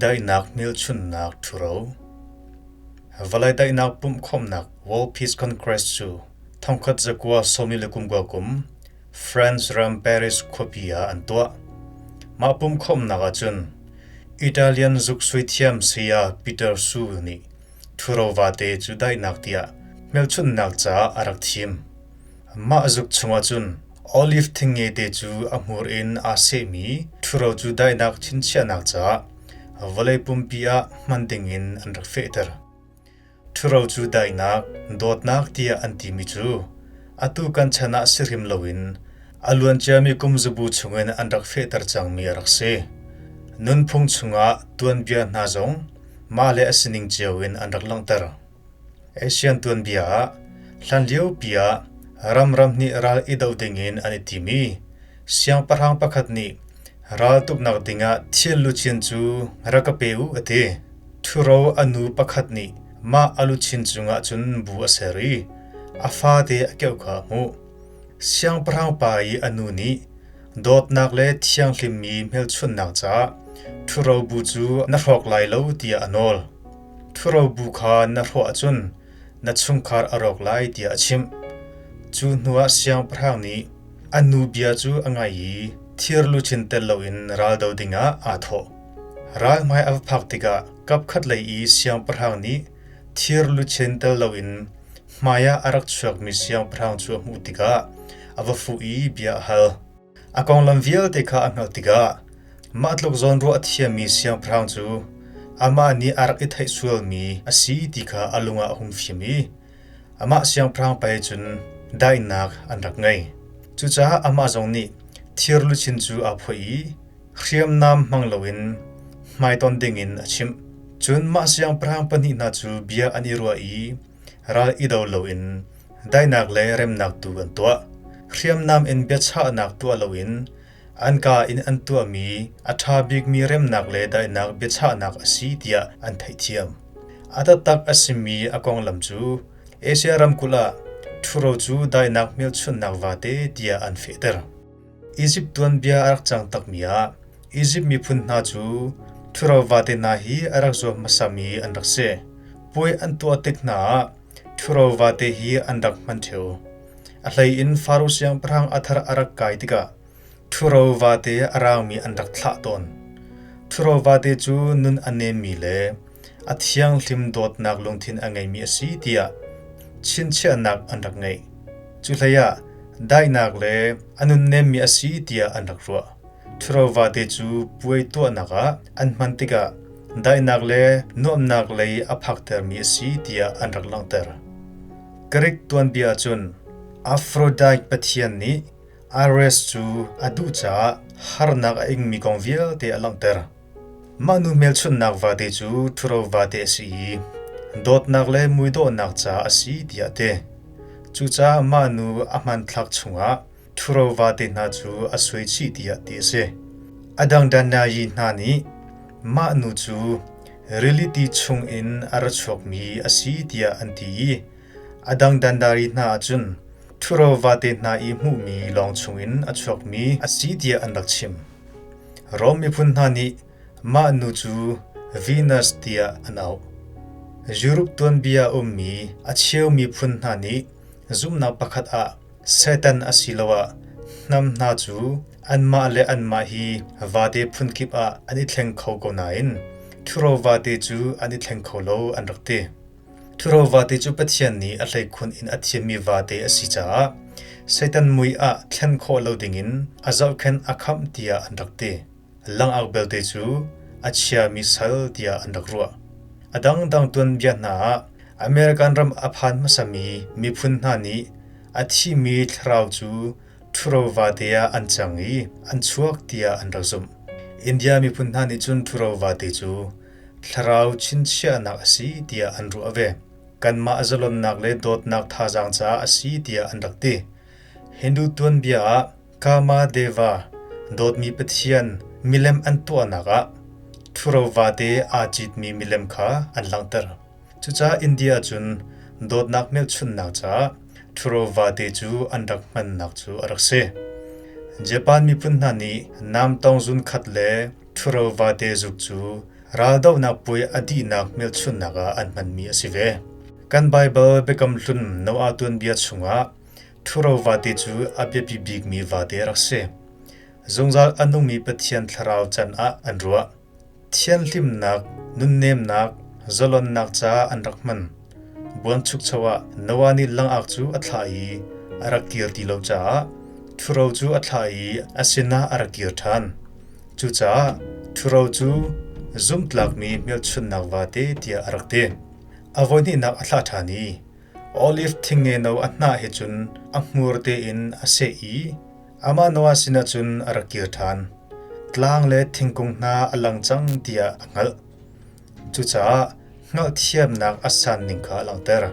Daihnak hmelchunhnak ṭhuro. Vawlei daihnak pumhkhawmhnak World Peace Congress cu 1949 kum France ram Paris khuapi ah an tuah. Mah pumhkhawmhnak ah cun Italian zuksuai thiam saya Peter Su nih ṭhuro vate cu daihnak tiah hmelchunhnak caah a rak thim. Mah zuk chungah cun olive thing ngete cu a hmur in aa sehmi ṭhuro cu daihnak chinchiahnak caah vawlei pumpi ah hman dingin an rak fehter. Ṭhuro cu daihnak, dawtnak tiah an timi cu atu kan chan ah si hrim loin a luanciami kum zabu chungin an rak fehter cangmi a rak si. Nunphung chungah tuanbia hna zong mah le a sining cio in an rak langhter. Asian tuanbia ah hlanliopi ah ram ram nih ral i doh dingin an i tim i siangpahrang pakhat nih raltuknak dingah thil luchin cu rak ka pe u a ti. Ṭhuro a nu pakhat nih mah a luchin cungah cun bu a ser i a fate a keuh kha a hmuh. Siangpahrang pa i a nu nih dawtnak le thianghlimmi hmelchunhnak caah ṭhuro bu cu na hrawk lai lo tiah a nawl. Ṭhuro bu kha na hrawh ahcun na chungkhar a rawk lai tiah a chimh. Cu hnuah siangpahrang nih a nu bia cu a ngaih i thir luchin tel loin raldo dingah aa thawh. Ral hmai a va phak tikah kapkhatlei i siangpahrang nih thir luchin tel loin hmaiah a rak chuakmi siangpahrang cu a hmuh tikah a va fuh i bia a hal. A konglam vialte kha a hngalh tikah mah tluk zawnruah a thiammi siangpahrang cu amah nih a rak i theih sualmi a si ti kha a lung ah a hung fim i amah siangpahrang pa he cun daihnak an rak ngei. Cucaah amah zong nih thir luchin cu aa phoih i hriamnam hmang loin hmaitonh dingin a chimh. Cun mah siangpahrang pahnih hna cu bia an i ruah i ral i do loin daihnak le remnak tu an tuah. Hriamnam in biachahnak tuah loin an kaa in an tuahmi a ṭha bikmi remnak le daihnak biachahnak a si tiah an theihthiam. A taktak a simi a konglam cu Asia ramkulh ah ṭhuro cu daihnak hmelchunhnak vate tiah an fehter. Izipt tuanbia a rak cang takmi ah Izipt miphun hna cu ṭhuro vate hna hi a rak zuam hmasami an rak si. Puai an tuah tik hna ah ṭhuro vate hi an rak hman ṭheo. A hlei in Faro siangpahrang a thar a rak kai tikah ṭhuro vate a raangmi an rak thlah tawn. Ṭhuro vate cu nun a nemmi le a thianghlim dawtnak lungthin a ngeimi a si tiah chinchiahnak an rak ngeih. Cu hleiah daihnak le a nunnemmi a si tiah an rak ruah. Ṭhuro vate cu puai tuahnak ah an hman tikah daihnak le nuamhnak lei a phaktermi a si tiah an rak langhter. Greek tuanbia ahcun Aphrodite pathian nih Ares cu a duh caah harnak a ingmi kong vialte a langhter. Mah nu hmelchunhnak vate cu ṭhuro vate a si i dawtnak le muidawhnak caah a si tiah a ti. Cucaah mah nu a hmanthlak chungah ṭhuro vate hna cu a suai chih tiah ti a si. A dang Danayi hna nih mah nu cu rili ti chungin a ra chuakmi a si tiah an ti i a dang dandari hna ah cun ṭhuro vate hna i hmuhmi lawng chungin a chuakmi a si tiah an rak chim. Rom miphun hna nih mah nu cu Venus tiah an auh. Europe tuanbia a ummi a cheu miphun hna nih zumhnak pakhat ah Satan asiloah hnam hna cu anmah le anmah hi vate phunkip ah an i thleng kho ko nain ṭhuro vate cu an i thleng kho lo an rak ti. Ṭhuro vate cu Pathian nih a hleikhun in a thimmi vate a si caah Satan mui ah thlen khawh lo dingin a zohkhenh a khamh tiah an rak ti. Langak belte cu a chiami sal tiah an rak ruah. A dangdang tuanbia hna ah American ram a phan hmasami miphun hna nih a thimi thlarau cu ṭhuro vate ah an cang i an chuak tiah an rak zumh. India miphun hna nih cun ṭhuro vate cu thlarau chinchiahnak a si tiah an ruah ve. Kanmah zalonnak le dawtnak thazaang caah a si tiah an rak ti. Hindu tuanbia ah Kama Deva, dawtmi pathian, milem an tuahnak ah ṭhuro vate aa citmi milem kha an langhter. Cucaah India ahcun dawtnak hmelchunhnak caah ṭhuro vate cu an rak hmannak cu a rak si. Japan miphun hna nih namtong zun khat le ṭhuro vate zuk cu Raldohnak puai a dihnak hmelchunhnak ah an hmanmi a si ve. Kan Baibal Biakam Hlun Noah tuanbia chungah ṭhuro vate cu a biapi bikmi vate a rak si. Zungzal a nungmi Pathian thlarau can ah an ruah. Thianhlimnak, nunnemnak, zalonnak caah an rak hman. Buanchukcho ah Noah nih langak cu a thlah i a rak kir ti lo caah ṭhuro cu a thlah i a sinah a rak kir ṭhan. Cucaah ṭhuro cu zumhtlakmi hmelchunhnak vate tiah a rak ti. A voihnihnak a thlah ṭhan i oliv thingnge no a hnah he cun a hmur tein a seh i amah Noah sinah cun a rak kir ṭhan. Tlang le thingkung hna a lang cang tiah a hngalh. Cucaah hngalhthiamnak a san ning kha a langhter.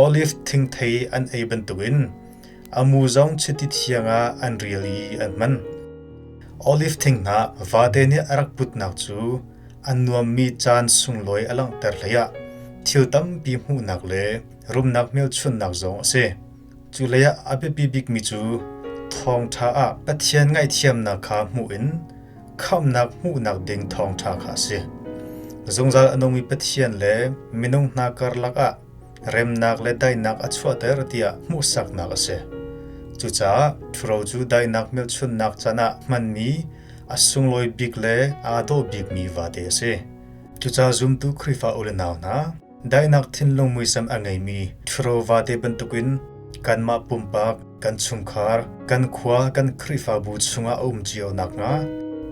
Oliv thingthei an ei bantukin a mu zong chiti thiang ah an rial i an hman. Oliv thing hnah vate nih a rak putnak cu a nuammi caan sunglawi a langhter hleiah thil tampi hmuhnak le rumnak hmelchunhnak zong a si. Cu leiah a biapi bikmi cu thawngṭha ah Pathian ngaihthiamnak kha hmuh in khamhnak hmuhnak ding thawngṭha kha a si. Zungzal a nungmi Pathian le minung hna karlak ah remnak le daihnak a chuahter tiah hmuhsaknak a si. Cucaah ṭhuro cu daihnak hmelchunhnak can ah hmanmi a sunglawi bik le aa dawh bikmi vate a si. Cucaah zumtu Khrihfa u le nau hna, daihnak thinlung muisam a ngeimi ṭhuro vate bantukin kanmah pumpak, kan chungkhar, kan khua, kan Khrihfabu chungah a um cio nakhnga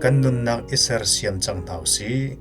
kan nunnak i sersiam cang hna u sih.